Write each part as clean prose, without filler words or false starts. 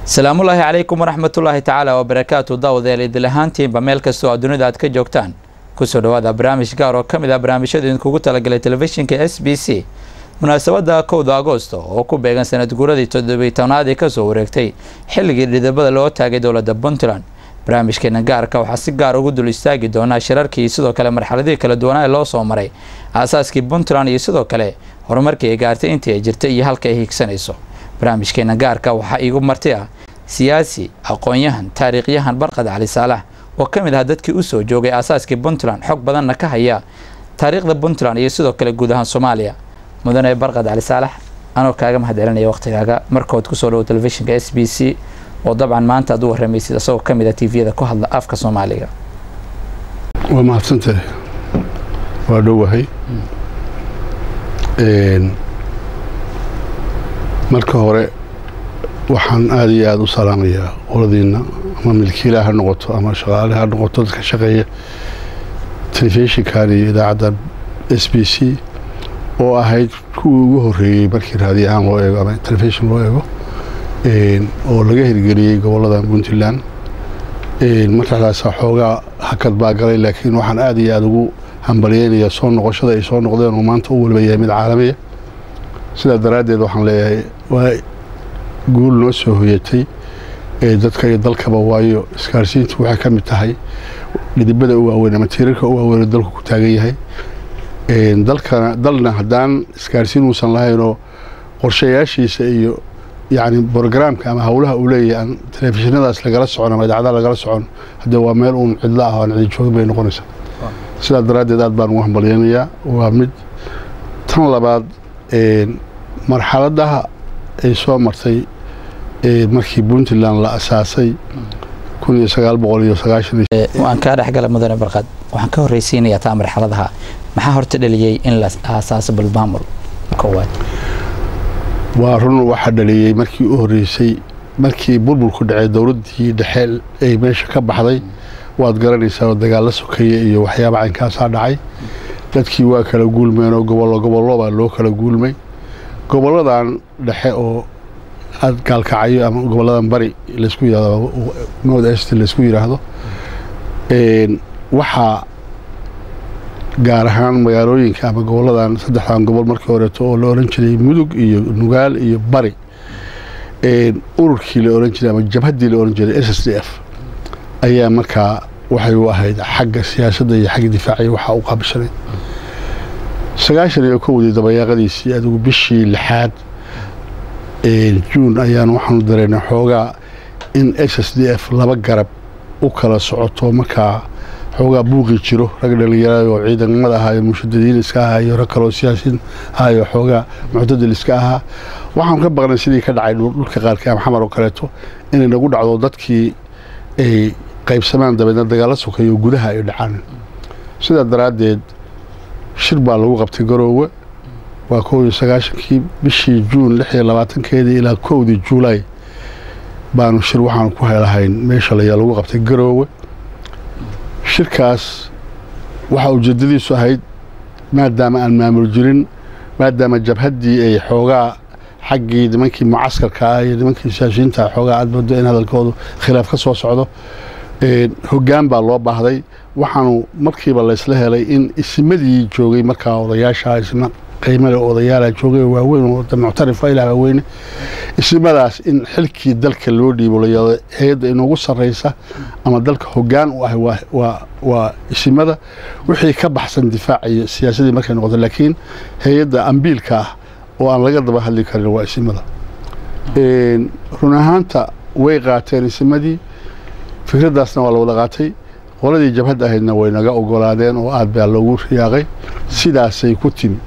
Salaamullaahi calaykum waraxmatullaahi tacaala wabarakaatu. Daawadayaal, idil ahaantiinba meel kastoo aad dunida aad ka joogtaan, kusoo dhawaada barnaamij gaar oo ka mid ah barnaamijyada idinkugu talagalay telefishinka SBC munaasabadda 1da Agoosto oo ku beegan sanad guuradii 17aad ee kasoo wareegtay xilligii dhidibada loo taagay dowladda Puntland. Barnaamijkeena gaarka waxaa si gaar ugu dul istaagi doonaa shirarkii, sidoo kale marxaladihii kala duwanaa ee loo soo maray aasaaskii Puntland iyo sidoo kale horumarkii ay gaartay intii ay jirtay iyo halka ay higsanayso. Barnaamijkeena gaarka waxaa iigu marti ah siyaasi, aqoon-yahan, taariikhyahan Barqad Cali Saalax oo ka mid ah dadkii usoo joogay aasaaskii Puntland, xog badanna ka haya taariikhda Puntland iyo sidoo kale guud ahaan Soomaaliya. Mudane Barqad Cali Saalax, anoo kaaga mahad celinaya waqtigaaga, markood kusoo dhawo telefishinka SBC oo dabcan maanta aad u warramaysid isagoo ka mid ah TV-yada ku hadla afka Soomaaliga. Waa mahadsantahay, waa dhowahay. Marka hore waxaan aada iyo aada u salaamayaa qoladiina, ama milkiilaha ha noqoto ama shaqaale ha noqoto, dadka shaqeeya telefishinkan iyo idaacaddan SBC oo ahayd kuwii ugu horreeyey markii raadiyo ahaan loo eego ama telefishin loo eego oo laga hirgeliyey gobollada Puntland. Markaasa xoogaa hakad baa galay, laakiin waxaan aada iyo aada ugu hambalyeynayaa soo noqoshada ay soo noqdeen oo maanta u waliba yahay mid caalamiya. Sidaa daraaddeed waxaan leeyahay waa guul noo soo hoyatay ee dadka iyo dalkaba, waayo isgaarsiintu waxay ka mid tahay dhidibada u waaweyn ama tiirarka u waaweyn oo dalku ku taagan yahay. Dalkana dalna haddaan isgaarsiin uusan lahaynoo qorshayaashiisa iyo yacni programka ama howlaha uu leeyahay aan telefishinadaas lagala socon ama idaacadaha lagala socon, haddee waa meel uun cidlo ah oo aan cidi joogin bay noqonaysaa. Sidaa daraaddeed aad baan ugu hambalyeynayaa. Waa mid tan labaad, marxaladaha ay soo martay markii Puntland la asaasay 1990. Waan kaa dhexgala, mudane Barqad. Waxaan ka horreysiinayaa taa marxaladaha. Maxaa horta dhaliyey in la aasaaso balmaamul koowaad? Waa run, waxaa dhaliyey markii u horreysay markii burburku dhacay, dowladdii dhexe ay meesha ka baxday, waad garanaysaa oo dagaalla sokeeye iyo waxyaaba caynkaasaa dhacay. Dadkii waa kala guulmeen oo gobollo gobollo baa loo kala guulmay. Gobolladan dhexe oo aad Gaalkacyo ama gobolladan bari laysku yidhahdo, North East laysku yidhaahdo, waxaa gaar ahaan magaalooyinka ama gobolladan saddexdan gobol markii horeeto oo la oran jiray Mudug iyo Nugaal iyo Bari, ururkii la oran jiray ama jabhaddii la oran jiray SSDF ayaa markaa waxay u ahayd xagga siyaasadda iyo xagga difaaciya waxaa u qaabishanay. 91-dii dabayaaqadiisii, adigu bishii lixaad Juun, ayaan waxaanu dareynay xoogaa in SSDF laba garab u kala socoto. Markaa xoogaa buuqi jiro, rag dhalinyarada oo ciidamada ahaa iyo mushadadiin iska ahaa iyo rag kaloo siyaasiin ahaa iyo xoogaa muctadil iska ahaa. Waxaanu ka baqnay sidii ka dhacay dhulka qaarkii ama Xamar oo kaleeto inay nagu dhacdo, dadkii ay qaybsamaan, dabeedna dagaalla sokeeyo gudaha ay dhacaan. Sidaa daraaddeed shir baa lagu qabtay Garoowe. Waa 91-kii bishii Juun 26-keedii ilaa 1dii Juulaay baanu shir waxaanu ku helahayn meesha layaa lagu qabtay Garoowe. Shirkaas waxaa ujeeddadiisu ahayd, maadaama aan maamul jirin, maadaama jabhaddii ay xoogaa xaggii nimankii mucaskarka ah iyo nimankii siyaasiyiinta xoogaa aad moodo in hadalkoodu khilaaf ka soo socdo, hoggaan baa loo baahday. Waxaanu markiiba laysla helay in isimadii joogay markaa, odayaasha, isma qiimale odayaala joogay oo waaweyn oo muctarifa ilaa waaweyne, isimadaas in xilkii dalka loo dhiibo, layado hay-adda inoogu sarreysa ama dalka hoggaan u ah waa isimada, wixii ka baxsan difaaca iyo siyaasadii markay noqoto, laakiin hay-adda ambiilka ah oo aan laga daba hadli karin waa isimada. Run ahaanta way qaateen isimadii fikraddaasna, waa la wada qaatay. Qoladii jabhadda ahaydna way naga ogolaadeen oo aad baa loogu riyaaqay. Sidaasay ku timi.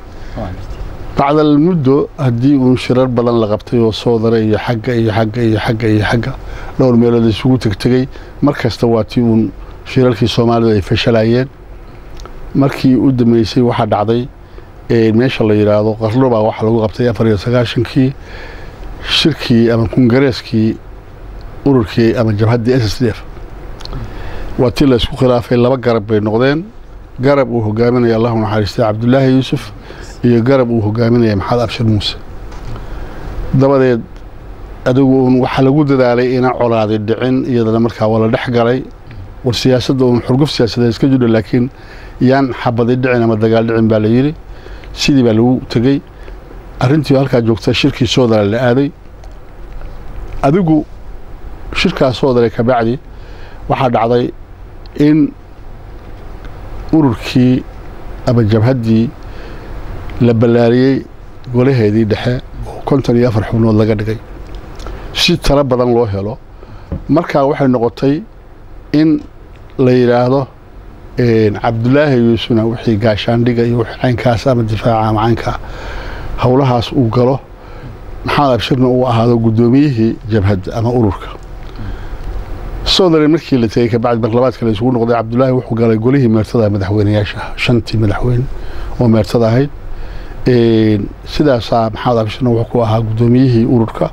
Bacdal muddo haddii uun shirar badan la qabtay oo soodare iyo xagga iyo xagga iyo xagga iyo xagga dhowr meelood isugu tegtegey, mar kasta waa tii uun shirarkii Soomaalidu ay fashalayeen. Markii u dambeysay waxaa dhacday meesha la yidhaahdo Qarlo baa waxaa lagu qabtay 94-kii shirkii ama kongareeskii ururkii ama jabhaddii SSDF. Waa tii la isku khilaafay, laba garab bay noqdeen: garab uu hogaaminaya, Allahu naxariistay, Cabdulaahi Yuusuf iyo garab uu hogaaminaya Maxamed Abshir Muuse. Dabadeed Adigu uun waxaa lagu dadaalay inaan colaadi dhicin, iyadana markaa waa la dhex galay. War siyaasadda uun xurguf siyaasadeed iska jiro, laakiin yaan xabadi dhicin ama dagaal dhicin baa la yidhi. Sidii baa lagu tegey. Arrintii halkaa joogta shirkii Soodale la aaday. Adigu shirkaas Soodale kabacdi waxaa dhacday in ururkii ama jabhaddii la ballaariyey golaheedii dhexe oo 54 xubnood laga dhigay si talo badan loo helo. Markaa waxay noqotay in la yidhaahdo Cabdulaahi Yuusufna wixii gaashaandhiga iyo wixii caynkaas ama difaaca ama caynka howlahaas uu galo, Maxamed Abshirna uu ahaado guddoomiyihii jabhadda ama ururka. Soodale markii la tegey kabacdi marlabaadka la isugu noqday, Cabdulaahi wuxuu galay golihii meertada madaxweyneyaasha, shantii madaxweyne oo meertada ahayd. Sidaasaa Maxamed Abshirna wuxuu ku ahaa guddoomiyihii ururka.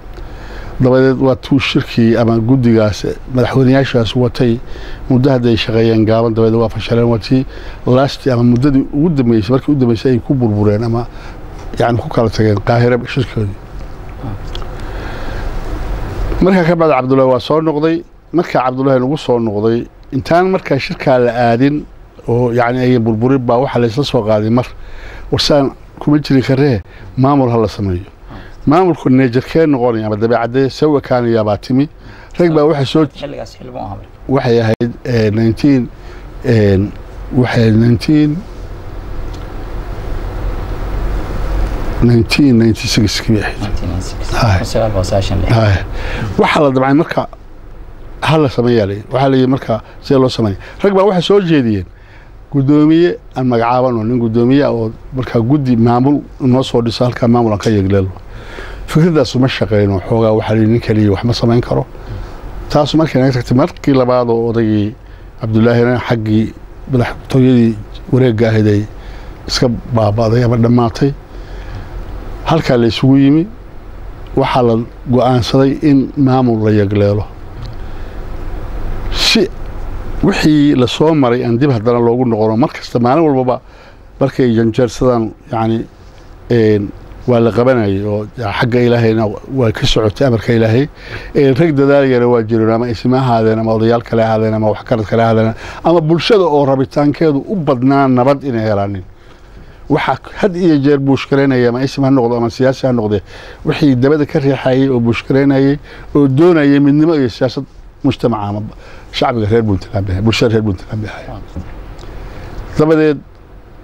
Dabadeed waa tuu shirkii ama guddigaas madaxweyneyaashaas watay muddo hadday shaqeeyeen gaaban, dabadeed waa fashaleen. Waa tii lasti ama muddadii ugu dambeysay, markii u dambeysay ay ku burbureen ama yani ku kala tageen Qaahire shirkoodii. Markaa ka bacdi Cabdullaahi waa soo noqday. Markaa Cabdullaahi nagu soo noqday, intaan markaa shirkaa la aadin oo yani ayan burburin baa waxaa laysla soo qaaday mar warsaan kuma jiri karee maamul ha la sameeyo. Maamulku neejarkee noqonaya ama dabeecadee sawa kaanayaa baa timi. Rag baa waxay soo Xilligaas xilmo ahaa marka? Waxay ahayd nineteen waxay 1996 kii bay ahayd. 1996, 1996. Hay. Waxaa la dabcay marka ha la sameeyaa la yidhi. Waxaa la yidhi marka see loo sameeya? Rag baa waxay soo jeediyeen guddoomiye aan magacaabano, nin guddoomiye ah oo markaa guddi maamul noo soo dhiso, halkaa maamul aan ka yegleelo. Fikradaasu ma shaqeyno xoogaa. Waxaa la yidhi nin kaliya wax ma samayn karo. Taasu markay naga tagtay, markii labaad oo odaygii Cabdullaahina xaggii madaxtooyadii wareegga ahayd ay iska baaba'day ama dhammaatay, halkaa la isugu yimi. Waxaa la go'aansaday in maamul la yegleelo si wixii la soo maray aan dib haddana loogu noqono. Mar kasta, maalin walbaba markay janjeersadaan yani waa la qabanayay oo xagga Ilaahayna waa ka socotay amarka Ilaahay. Rag dadaalayana waa jireen, ama isma ahaadeen ama odayaal kale ahaadeen ama waxgarad kale ahaadeen ama bulshada oo rabitaankeedu u badnaa nabad inay helaanin. Waxaa had iyo jeer buushgaraynaya, ama ism ha noqdo ama siyaasi ha noqde, wixii dabada ka riixayay oo buushgaraynayay oo doonayay midnimo iyo siyaasad mujtamaca ama shacbiga reer Puntland bay, bulshada reer Puntland bay ahayd. Dabadeed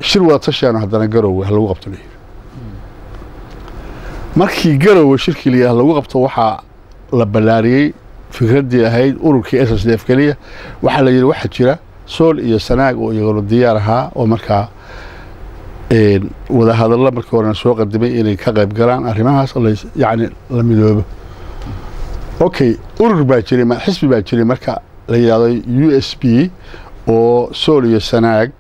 shir wada tashiyaanu haddana Garowe ha lagu qabto la yidhi. Markii Garowe shirkii la yidhaah lagu qabto, waxaa la ballaariyey fikraddii ahayd ururkii SSDF keliya. Waxaa la yidhi waxaa jira Sool iyo Sanaag oo iyaguna diyaar ahaa oo markaa wadahadallo markii horena soo qadimay inay ka qayb galaan arrimahaas yacni la midoobo. Okay, urur baa jiray, xisbi baa jiray marka la yidhahdo USP oo Sool iyo Sanaag.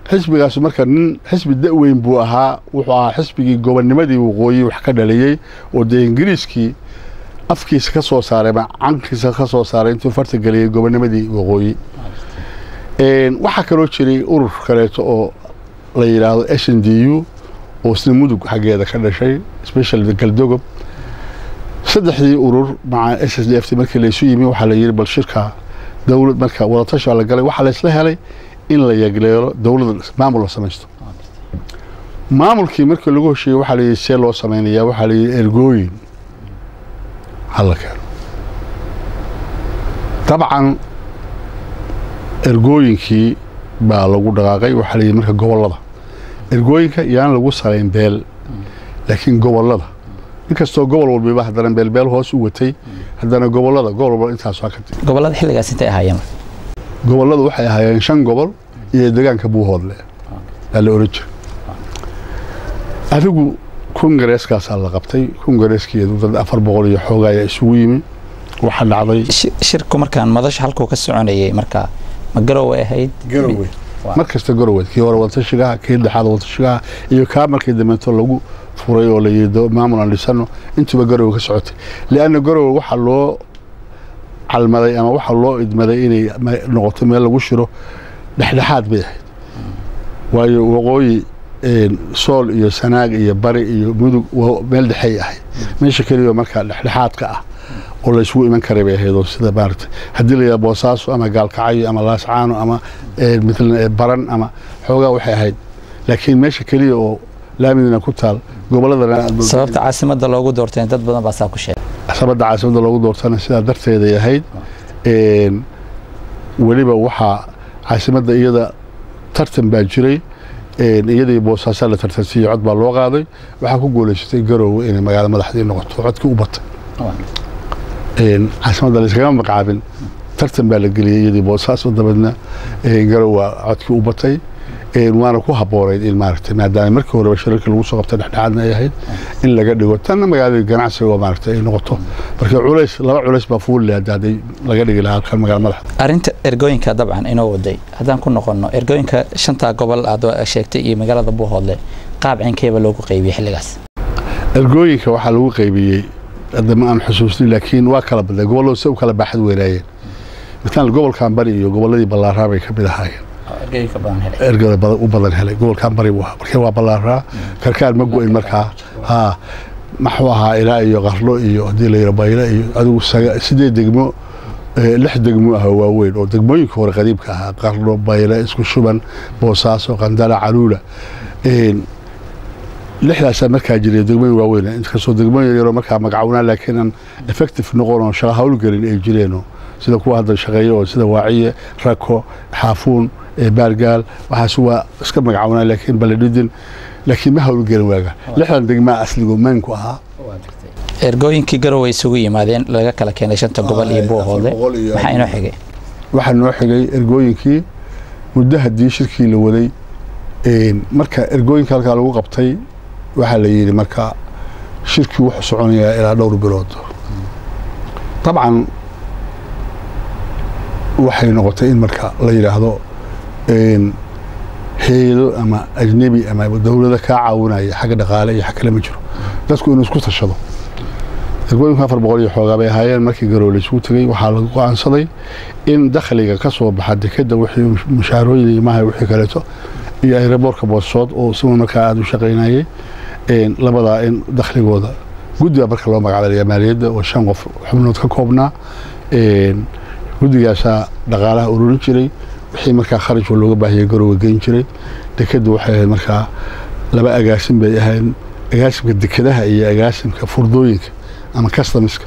Xisbigaas marka nin xisbi da-weyn buu ahaa. Wuxuu ahaa xisbigii gobonnimadii waqooyi wax ka dhaliyey oo dee Ingiriiskii afkiisa ka soo saaray ama cankiisa ka soo saaray intuu farta geliyey gobonnimadii waqooyi. Waxaa kaloo jiray urur kaleeto oo la yidhaahdo SNDU oo isna Mudug xaggeeda ka dhashay, special Galdogob. Saddexdii urur maca SSDF t markii laysu yimi, waxaa la yidhi bal shirka dowlad marka wadatasha la galay. Waxaa laysla helay in la yegleelo dowlad, maamul la samaysto. Maamulkii markii lagu heshiiyey, waxaa la yidhi see loo samaynayaa? Waxaa la yidhi ergooyin hala keeno. Dabcan ergooyinkii baa lagu dhaqaaqay. Waxaa la yidhi marka gobollada ergooyinka yaan lagu salayn beel, laakiin gobollada, inkastoo gobol walbiba haddana beelbeel hoos u watay, haddana gobollada gobol walba intaas waa ka Gobollada xilligaas intay ahaayeen? Gobolladu waxay ahaayeen shan gobol iyo deegaanka Buuhoodle baa la oran jiray. Adigu kongareeskaasaa la qabtay. Kongareeskeedu dad 400 iyo xoogaa ayaa isugu yimi. Waxaa dhacday Shirku markaan madasha halkuu ka soconayay marka ma Garowe ahayd? Garowe mar kasta. Garowe kii hore wadatashigaha, kii dhexaad wadatashigaha iyo kaa markii dambeeto lagu furay oo la yidhi maamul aan dhisano, intuba Garowe ka socotay, lianna Garowe waxaa loo calmaday ama waxaa loo idmaday inay noqoto meel lagu shiro. Dhexdhexaad bay ahayd, waayo waqooyi Sool iyo Sanaag iyo Bari iyo Mudug waa meel dhexey ahayd, meesha keliya markaa dhexdhexaadka ah oo la isugu iman karay bay ahayd. Oo sida maaragtay haddii la yidhaha Boosaaso ama Gaalkacyo ama Laascaano ama matalan Baran ama xoogaa waxay ahayd, laakiin meesha keliya oo laamidina ku taal gobolladana. Sababta caasimadda loogu doortay dad badan baa saa ku sheegay. Sababta caasimadda loogu doortana sidaa darteeday ahayd. Weliba waxaa caasimadda iyada tartan baa jiray, iyadii Boosaasaa la tartansiiyey, cod baa loo qaaday, waxaa ku guuleysatay Garoowe inay magaalo madaxdii noqoto, codkii u batay. Caasimadda la iskagama magacaabin, tartan baa la geliyey iyadii Boosaaso, dabeedna Garoowe codkii u batay. Waana ku habboonayd in maaragtay maadaama markii horeba shirarkii lagu soo qabtay dhexdhexaadna ay ahayd in laga dhigo tanna magaalada ganacsiga oo maaragtay ay noqoto. Marka culays, laba culays baa fuuli lahaa hadday laga dhigi lahaa halkan magaala madaxda. Arrinta ergooyinka dabcan inoo waday, haddaan ku noqono ergooyinka shantaa gobol aad sheegtay iyo magaalada Buuhoodle, qaab cinkeeba loogu qaybiyey xilligaas? Ergooyinka waxaa lagu qaybiyey hadda ma aan xusuusnin, laakiin waa kala badnay gobolladu se u kala baaxad weynaayeen. Matalan gobolkan Bari iyo gobolladii ballaaraa bay ka mid ahaayeen ergada u badan helay. Gobolkan Bari buu ahaa, marka waa ballaaraa, Karkaar ma go-in markaa, haa maxuu ahaa ilaa iyo Qarlo iyo haddii la yidho Bayle iyo adigu 8 degmo, 6 degmo ah oo waaweyn oo degmooyinka hore qadiibka ahaa: Qarlo, Bayle, Isku Shuban, Boosaaso, Qandala, Caluula. Lixdaasaa markaa jiray degmooyin waaweyn, inkastoo degmooyin yaroo markaa magacownaa laakiin aan effective noqon oo shaqa hawlgelin ay jireenoo sida kuwa hadda shaqeeya oo sida Waaciye, Rako, Xaafuun, Baargaal, waxaas waa iska magacownaa laakiin Baledhidin, laakiin ma hawlgelin waaga. Lixdan degmaa asligu maynku ahaa. Ergooyinkii Garowe isugu yimaadeen laga kala keenay shanta gobol iyo Buuhoodle, maxaa inoo xigay? Waxaa noo xigay ergooyinkii muddo haddii shirkii la waday, marka ergooyinka halkaa lagu qabtay waxaa la yidhi marka shirkii wuxuu soconayaa ilaa dhowr bilood. Dabcan waxay noqotay in marka la yidhaahdo hay'ado ama ajnebi ama dowlado kaa caawinaya xagga dhaqaale iyo xag kale ma jiro, dadku inuu isku tashado. Ergooyinku 400 iyo xoogaa bay ahaayeen. Markii Garowe la isugu tegey waxaa lagu go'aansaday in dakhliga ka soo baxa dekeda, wixii mushaarooyin iyo maaha wixii kaleeto, iyo aeroboortka Boosood oo isaguna markaa aada u shaqaynayay, labadaa in dakhligooda guddiga marka loo magacaabaya maaliyadda oo 5 qof xubnood ka koobnaa. Guddigaasaa dhaqaalaha ururin jiray, wixii markaa kharash oo looga baahiyay Garowe geyn jiray. Dekaddu waxay ahayd markaa laba agaasim bay ahayd, agaasimka dekedaha iyo agaasimka furdooyinka ama customiska,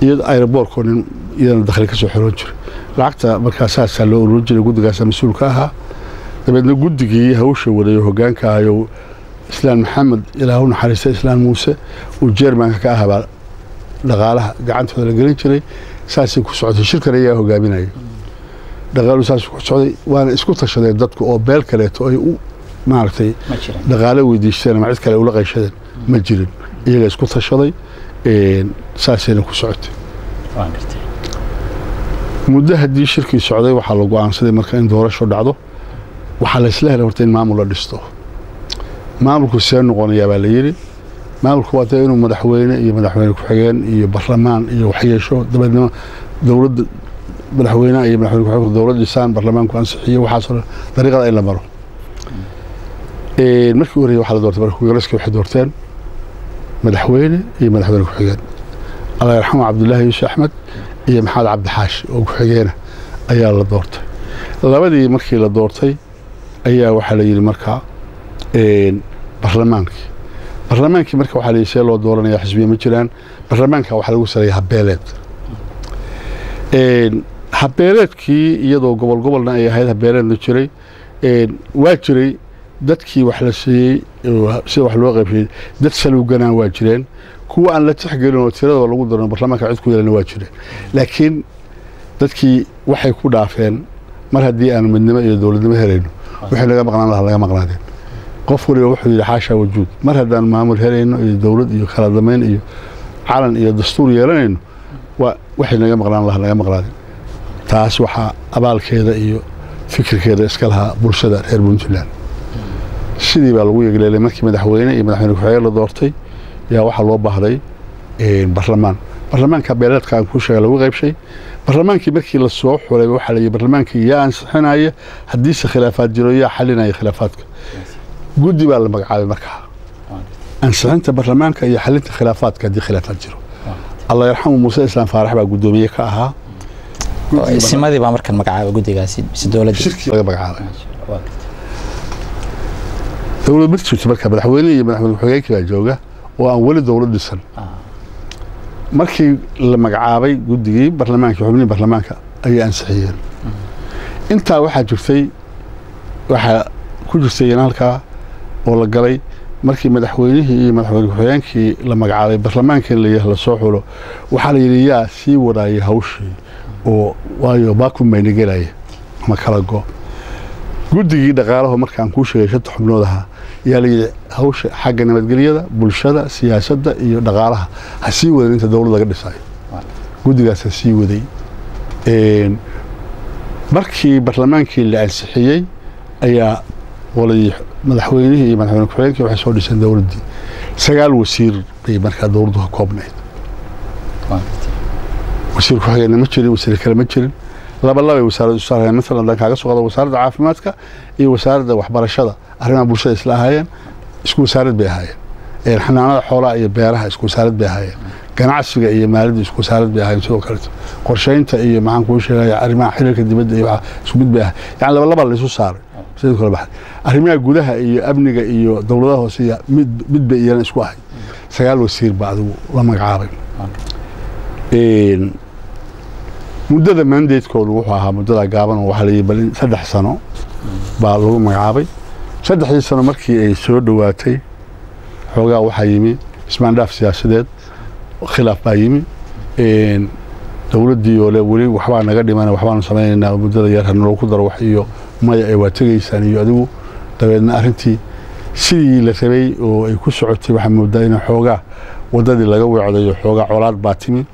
iyo aeroboorko nin iyadana dakhli ka soo xiroon jiray lacagta. Markaa saasaa loo ururin jiray, guddigaasaa mas-uul ka ahaa. Dabeedna guddigii hawsha waday oo hoggaanka ahayo Islaan Maxamed, Ilaahu naxariista, Islaan Muuse uu jeermanka ka ahaa baa dhaqaalaha gacantooda la gelin jiray. Saasay ku socotay, shirkan ayaa hogaaminaya, dhaqaalu saas ku socday. Waana isku tashadeen dadku oo beel kaleeto ay u maaragtay dhaqaale weydiisteen ama cid kale ula qayshadeen ma jirin, iyaga isku tashaday, saasayna ku socotay. Muddo haddii shirkii socday waxaa la go'aansaday marka in doorasho dhacdo. Waxaa la isla helay horta in maamul la dhisto. Maamulku see noqonayaa baa la yidhi. Maamulku waa dee inuu madaxweyne iyo madaxweyne ku-xigeen iyo baarlamaan iyo wax yeesho, dabeedna dowladda madaxweynaha iyo madaxweyne ku-xigeenku dowlad dhisaan, baarlamaanku ansixiyo, waxaasoo dhan dariiqada in la maro. Markii u horreeyay waxaa la doortay, marka kongresska waxay doorteen madaxweyne iyo madaxweyne ku-xigeen. Allah yarxamu Cabdullaahi Yuusuf Axmed iyo Maxamed Cabdixaashi oo ku-xigeena ayaa la doortay. Labadii markii la doortay ayaa waxaa la yidhi marka baarlamaankii marka waxaa la yidhi see loo dooranaya, xisbiya ma jiraan. Baarlamaanka waxaa lagu saleeya habbeeleed. Habbeeleedkii iyadoo gobol gobolna ay ahayd habbeeleedna jiray, waa jiray dadkii wax la siiyey sida wax loo qaybsiyey, dad saluuganaan waa jireen, kuwa aan la tixgelin oo tiradaba lagu daran baarlamaanka cid ku yeelana waa jireen, laakiin dadkii waxay ku dhaafeen mar haddii aanu midnimo iyo dowladnimo helayno wixii laga maqnaan lahaa laga maqnaadeen. Qof waliba wuxuu yidhi xaashaa wajuud, mar haddaan maamul helayno iyo dowlad iyo kala damayn iyo calan iyo dastuur yeelanayno, waa waxay naga maqnaan lahaa laga maqnaadeen. Taas waxaa abaalkeeda iyo fikirkeeda iska lahaa bulshada reer Puntland. Sidii baa lagu yegleelay. Markii madaxweyne iyo madaxweyne ku-xigeen la doortay yaa waxaa loo baahday baarlamaan. Baarlamaanka beeleedka aan kuu sheegay lagu qaybshay. Baarlamaankii markii la soo xulay waxaa la yidhi baarlamaankii yaa ansixinaya, haddiise khilaafaad jiro yaa xalinaya khilaafaadka? Guddi baa la magacaabay markaa ansixinta baarlamaanka iyo xalinta khilaafaadka haddii khilaafaad jiro. Allah yarxamu Muuse Islaam Faarax baa guddoomiye ka ahaa. Isimadii baa markan magacaabay guddigaasi mise dowladda? Shirkii laga magacaabay. Dowlad ma jirto marka, madaxweyne iyo madaxweyne ku-xigeenkii baa jooga oo aan weli dowlad dhisan. Markii la magacaabay guddigii baarlamaanka, xubnihii baarlamaanka ayay ansixiyeen. Intaa waxaa jirtay, waxaa ku jirtay iyana halkaa oo la galay markii madaxweynihii iyo madaxweyne ku-xigeenkii la magacaabay, baarlamaankii la yidhaah lasoo xulo, waxaa la yidhi yaa sii wadaayay hawshii oo waayo baakum bayna gelaya ama kala go. Guddigii dhaqaalaho markaan kuu sheegay 5 xubnood ahaa yaa la yidhi hawsha xagga nabadgelyada, bulshada, siyaasadda iyo dhaqaalaha ha sii wadan inta dowlad laga dhisayo. Guddigaas ha sii waday. Markii baarlamaankii la ansixiyey ayaa qoladii madaxweynihii iyo madaxweyne ku-xigeenkii waxay soo dhiseen dowladdii. 9 wasiir bay markaa dowladdu ka koobnayd. Wasiir ku-xigeenna ma jirin, wasiir kale ma jirin. Laba labay wasaaraddu isu saarayeen. Masalan haddaan kaaga soo qaado wasaaradda caafimaadka iyo wasaaradda waxbarashada, arrimaha bulshada isla ahaayeen, isku wasaarad bay ahaayeen. Xanaanada xoolaha iyo beeraha isku wasaarad bay ahaayeen. Ganacsiga iyo maaliyadda isku wasaarad bay ahaayeen. Sidoo kaleeto qorsheynta iyo maxaan kuu sheegaya arrimaha xiriirka dibadda iyo waxa isku mid bay ahaayeen. Yani laba laba la isu saaray sidoo kale baxay. Arrimaha gudaha iyo amniga iyo dowladaha hoose iyo mid bay iyana isku ahayd. 9 wasiir baa adigu la magacaabay. Muddada mandatekoodu wuxuu ahaa muddada gaaban oo waxaa la yidhi bal in 3 sano baa lagu magacaabay. 3dii sano markii ay soo dhowaatay xoogaa waxaa yimi ismaandhaaf siyaasadeed, khilaaf baa yimi. Dowladdii oo le weli waxbaa naga dhiman, waxbaanu samaynaynaa muddada yar hanaloo ku daro wax iyo maya ay waa tegaysaan iyo adigu. Dabeedna arrintii sidii la rabay oo ay ku socotay waxaa moodaa in xoogaa waddadii laga weecday oo xoogaa colaad baa timi.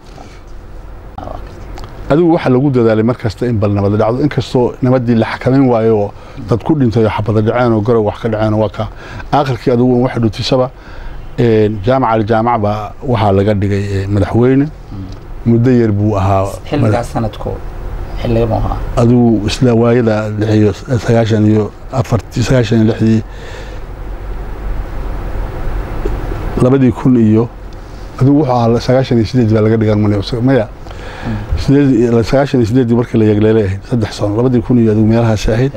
Adigu waxaa lagu dadaalay mar kasta in bal nabad dhacdo, inkastoo nabaddii la xakamayn waayo oo dad ku dhintay oo xabada dhaceen oo garow wax ka dhaceen. Waa ka aakhirkii adigu waxa dhutisaba Jaamac Aljaamac baa waxaa laga dhigay madaxweyne. Muddo yar buu ahaa xilligaas sanadku xilliga ahaa adigu isla waayada 96 iyo 4 96 2000 iyo adigu wuxuu ahaa 98 baa laga dhigan maya 98 markii la yagleelay ahayd 3 sano 2000 iyo adigu meelahaas ahayd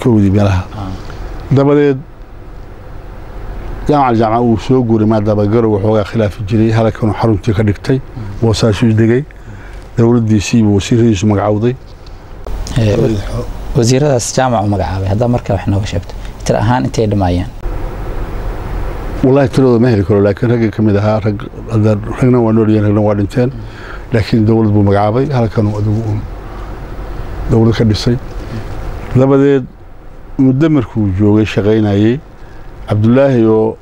kowdii meelaha. Dabadeed Jaamac Aljaamac uu soo guuray maadaama garow waxoogaa khilaafi jiray, halkanuu xaruntii ka dhigtay, boosaasuu degay, dowladdiisiibuu wasiiradiisu magacowday. Wasiiradaas jaamacu magacaabay haddaa markaa wax nooga sheegto tir ahaan intay dhamaayeen? Wallahi tiradooda ma heli karo, laakiin ragga ka mid ahaa ragna waa noolyihiin, ragna waa dhinteen, laakiin dowlad buu magacaabay, halkanuu adigu uun dowlad ka dhisay. Dabadeed muddo markuu joogay shaqaynayey Cabdullaahi oo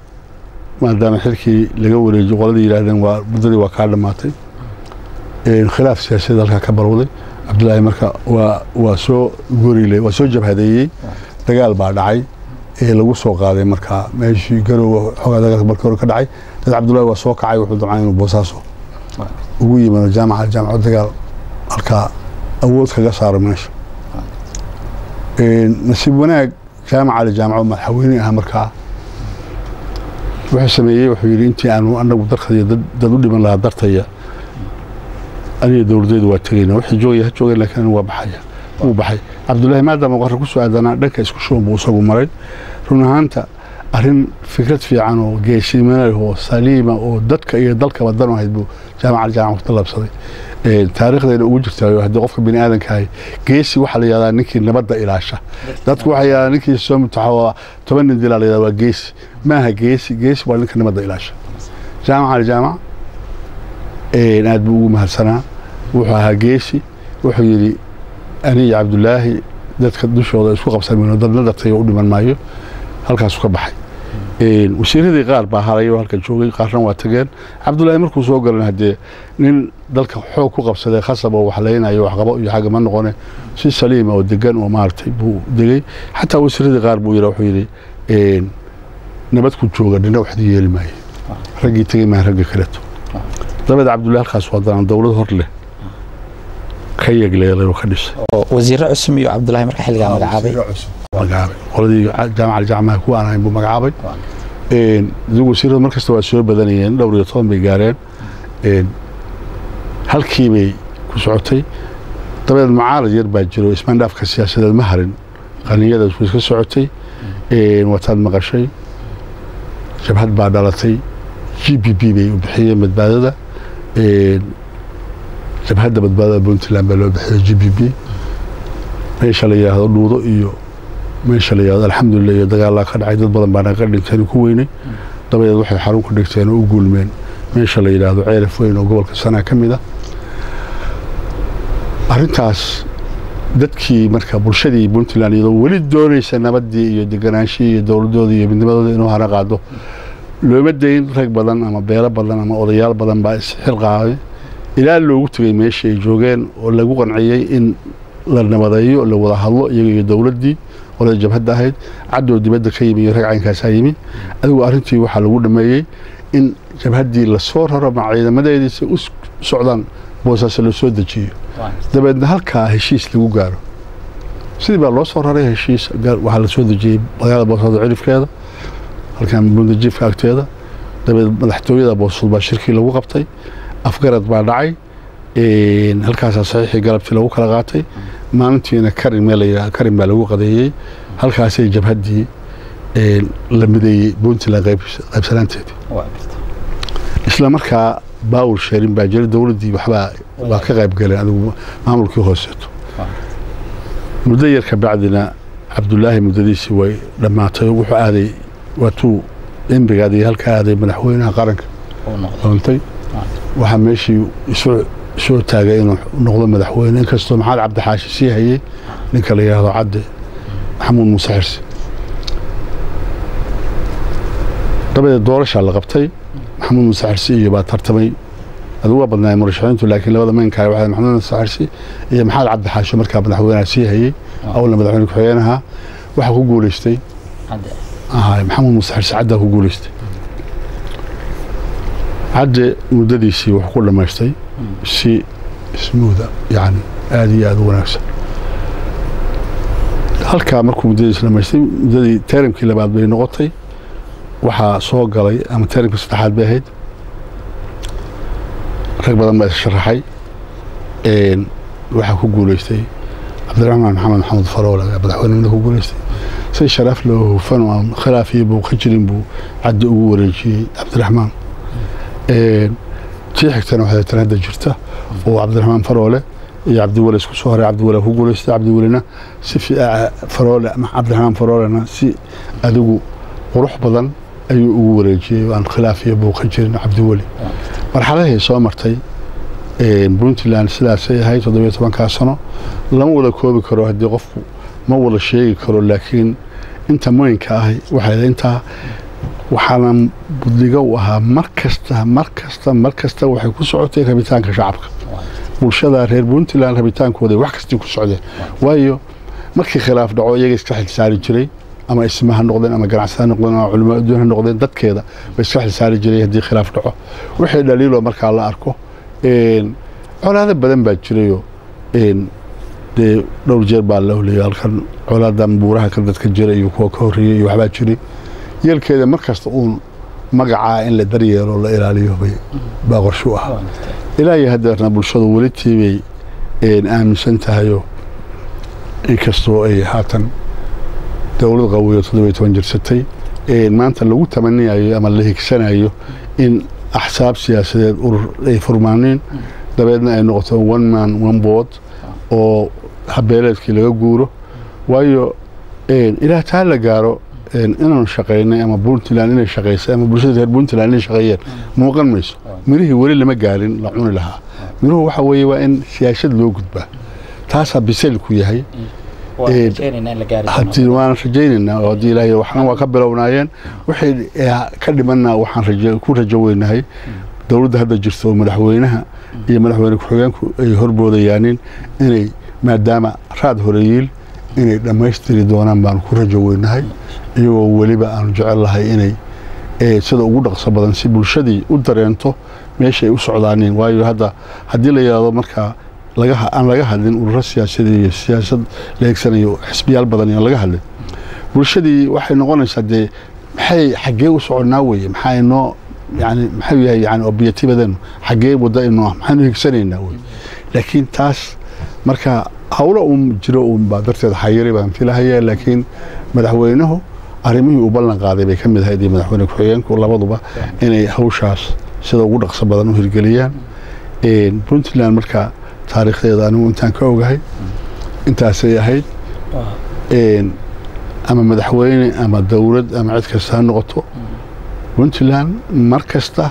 maadaama xilkii laga wareejiyey qoladii yidhaahdeen waa muddadii waa kaa dhammaatay, khilaaf siyaasadeed halkaa ka barowday. Cabdullaahi marka waa soo gorile, waa soo jabhadeeyey, dagaal baa dhacay ee lagu soo qaaday markaa meeshii garow xoogaa dagaalka markii hore ka dhacay. Dad Cabdullaahi waa soo kacay, wuxuu damcay inuu Boosaaso ugu yimaado Jaamac Aljaamaco dagaal halkaa awood kaga saaro meesha. Nasiib wanaag Jaamac Aljaamaco madaxweyne ahaa markaa wuxuu sameeyey, wuxuu yidhi intii aanu anagu darkaya dad u dhiman lahaa dartaya, aniga dowladaydu waa tegayna, wixii joogaya ha joogeen, laakiin anigu waa baxaya. Wuu baxay Cabdullaahi maadaama qorra ku soo aadanaa dhanka isku shuban buu isagu maray. Run ahaanta arrin fikrad fiican oo geesinimo leh oo saliima oo dadka iyo dalkaba dan u ahayd buu Jaamac Aljaamac ku tallaabsaday. Taariikhdayna ugu jirtaa haddii qofka bini aadanka ahay geesi waxaa la yidhahdaa ninkii nabadda ilaasha. Dadku waxay yidhahdaan ninkii soo mutaxo 10 nin dilaa la yidhahdaa waa geesi. Maaha geesi, geesi waa ninka nabadda ilaasha. Jaamac Aljaamac aad buu ugu mahadsanaa, wuxuu ahaa geesi. Wuxuu yidhi aniga Cabdullaahi dadka dushooda isku qabsan mayno, dadna dartay u dhiman maayo. Halkaasuu ka baxay. Wasiiradii qaar baa haray oo halkan joogay, qaarna waa tageen. Cabdullaahi markuu soo galan haddee nin dalka xoog ku qabsaday khasab oo wax leynayo wax qabo iyo xagga ma noqone, si saliima oo degan oo maaragtay buu degay. Xataa wasiiradii qaar buu yidhi, wuxuu yidhi nabad ku jooga dhina waxdi yeeli maayo, raggii tegey maaha ragga kaleeto. Dabadeed Cabdullaahi halkaas haddana dowlad hor leh ka yegleelay oo ka dhisay. Wasiirro cusub iyo Cabdullaahi marka xilligaa magacaabay. Magacaabay qoladii Jaamac Aljacmaha kuwa aan ahayn buu magacaabay. Adigu wasiiradu mar kasta waa soo badanayeen, 14 bay gaareen. Halkii bay ku socotay. Dabeed mucaarad yar baa jiro, ismaandhaafka siyaasadeed ma harin, qaniyadaas way iska socotay. Wataad maqashay jabhad baa dhalatay, GBB bay u bixiyeen, badbaadada, Jabhadda Badbaadada Puntland baa loo bixiyey GBB. Meesha la yidhaahdo Dhuudo iyo meesha la yidhahdo Alxamdulilah iyo dagaalaa ka dhacay, dad badan baa naga dhinteen ku weynay. Dabadeed waxay xarun ku dhigteen oo u guulmeen meesha la yidhaahdo Ceelaf Weyn oo gobolka Sanaa ka mid ah. Arrintaas dadkii marka bulshadii Puntland, iyadoo weli doonaysa nabaddii iyo degenaanshihii iyo dowladooda iyo midnimadooda inuu hana qaado, looma dayn. Rag badan ama beelo badan ama odayaal badan baa isxil qaaday ilaa loogu tegay meeshii ay joogeen oo lagu qanciyey in la nabadeeyo, la wada hadlo iyaga iyo dowladdii qolada jabhadda ahayd. Cadow dibadda ka yimi iyo rag caynkaasaa yimi. Adigu arrintii waxaa lagu dhameeyey in jabhaddii lasoo raro ma ciidamadeediisa u socdaan, Boosaaso lasoo dejiyo, dabeedna halkaa heshiis lagu gaaro. Sidii baa loo soo raray, heshiis waxaa lasoo dejiyey magaalada Boosaaso cirifkeeda, halkan Bundajiifka agteeda. Dabeed madaxtooyada Boosaaso baa shirkii lagu qabtay, afgarad baa dhacay, halkaasaa saxiixii galabtii lagu kala qaatay. Maalintiina Karin meel la yidhaha Karin baa lagu qadeeyey. Halkaasay jabhaddii la mideeyey Puntland qaybsanaanteedii. Isla markaa power sharing baa jiray, dowladdii waxbaa waa ka qayb galeen, adigu maamulkii hooseeto. Muddo yar ka bacdina Cabdulaahi muddadiisii way dhammaatay, wuxuu aaday waatuu embrigaadii halkaa aaday madaxweynaha qaranka doontay. Waxaa meeshii isu soo taagay inuu noqdo madaxweyne, inkastoo Maxamed Cabdixaashi sii hayey ninka la yidhaahdo Cadde Maxamuud Muuse Xirsi. Dabadeed doorashaa la qabtay, Maxamuud Muuse Xirsi iyo baa tartamay. Adigu waa badnaay murashaxiintu, laakiin labada maynkaa waxaa Maxamuud Muuse Xirsi iyo Maxamed Cabdixaashi markaa madaxweynaha sii hayey, awalna madaxweyne ku-xigeenaha. Waxaa ku guuleystay Maxamuud Muuse Xirsi, Caddaa ku guuleystay. Cadde muddadiisii wuxuu ku dhammaystay si smooth ah, yani aada iyo aada u wanaagsan. Halkaa markuu muddadiisi dhamaystay, muddadii termkii labaad bay noqotay, waxaa soo galay, ama termkii saddexaad bay ahayd, rag badan baa is sharaxay. Waxaa ku guuleystay Cabdiraxmaan Maxamed Maxamed Faroole ayaa madaxweynenimada ku guuleystay. Si sharaf loo hufan oo aan khilaaf iyo buuq ka jirin buu Caddi ugu wareejiyey Cabdiraxmaan. Tii xigtana waxay tan hadda jirta oo Cabdiraxmaan Faroole iyo Cabdiweli isku soo haray. Cabdiweli ku guuleystay, Cabdiwelina si Faroole, Cabdiraxmaan Faroolena si adigu qurux badan ayuu ugu wareejiyey oo aan khilaaf iyo buuq ka jirin Cabdiweli. Marxaladii soo martay Puntland sidaasay ahayd 17-kaa sano. Lama wada koobi karo, haddii qofku ma wada sheegi karo, laakiin inta muhinka ahi waxay intaa. Waxaana buddiga u ahaa mar kasta, mar kasta, mar kasta waxay ku socotay rabitaanka shacabka, bulshada reer Puntland rabitaankooda wax kastii ku socdeen. Waayo, markii khilaaf dhaco iyaga iska xilsaari jiray, ama isma ha noqdeen, ama ganacsi ha noqdeen, ama culimo adduun ha noqdeen, dadkeeda bay iska xilsaari jiray. Haddii khilaaf dhaco, wixii dhaliiloo markaa la arko, colaado badan baa jirayoo dee dhowr jeer baa la holiyay halkan colaadan buuraha ka dadka jira iyo kuwa ka horreeyey iyo waxbaa jiray. Yeelkeeda mar kasta uun magacaa in la daryeelo, la ilaaliyo bay baa qorshe u ahaa. Ilaa iyo haddeerna bulshadu weli tiibay aaminsan tahayoo, inkastoo ay haatan dowlad qawiyo 17 jirsatay, maanta lagu tamaniyayo ama la higsanayo in axsaab siyaasadeed urur ay furmaaneen, dabeedna ay noqoto one man one vote oo habeeleedkii laga guuro. Waayo, ilaa taa la gaaro inaanu shaqaynay ama Puntland inay shaqaysay ama bulshada reer Puntland inay shaqeeyeen muuqan mayso. Mirihii weli lama gaarin la cuni lahaa. Miruhu waxa weeye waa in siyaasad loo gudbaa, taasaa biseylku yahay. Haddii waan rajaynaynaa oo haddii Ilaahay waxna waa ka bilownaayeen, wixii ka dhimanna waxaan rajo ku rajo weynahay dowladda hadda jirta oo madaxweynaha iyo madaxweyne ku-xigeenku ay horboodayaanin inay, maadaama raad horeyiil, inay dhammaystiri doonaan baanu ku rajo weynahay, iyagoo weliba aanu jecel lahay inay sida ugu dhaqso badan si bulshadii u dareento meesha ay u socdaaniin. Waayo, hadda haddii la yidhaahdo markaa aan laga hadlin ururo siyaasadeed iyo siyaasad la eegsanayo, xisbiyaal badan aan laga hadlin. Bulshadii waxay noqonaysaa dee maxay xaggee u soconnaa weye, maxaa inoo yani maxuu yahay yani objectivadeenu, xaggee wadda inoo maxaynu higsanaynaa wey. Laakiin taas marka hawlo uun jiro uun baa darteed xayiri baan filahayaa. Laakiin madaxweynuhu arrimihii uu ballan qaaday bay ka mid ahayd, iyo madaxweyne ku-xigeenku labaduba, inay hawshaas sida ugu dhaqso badan u hirgeliyaan. Puntland marka taariikhdeeda anigu intaan ka ogahay intaasay ahayd. Ama madaxweyne ama dowlad ama cid kasta ha noqoto, Puntland mar kasta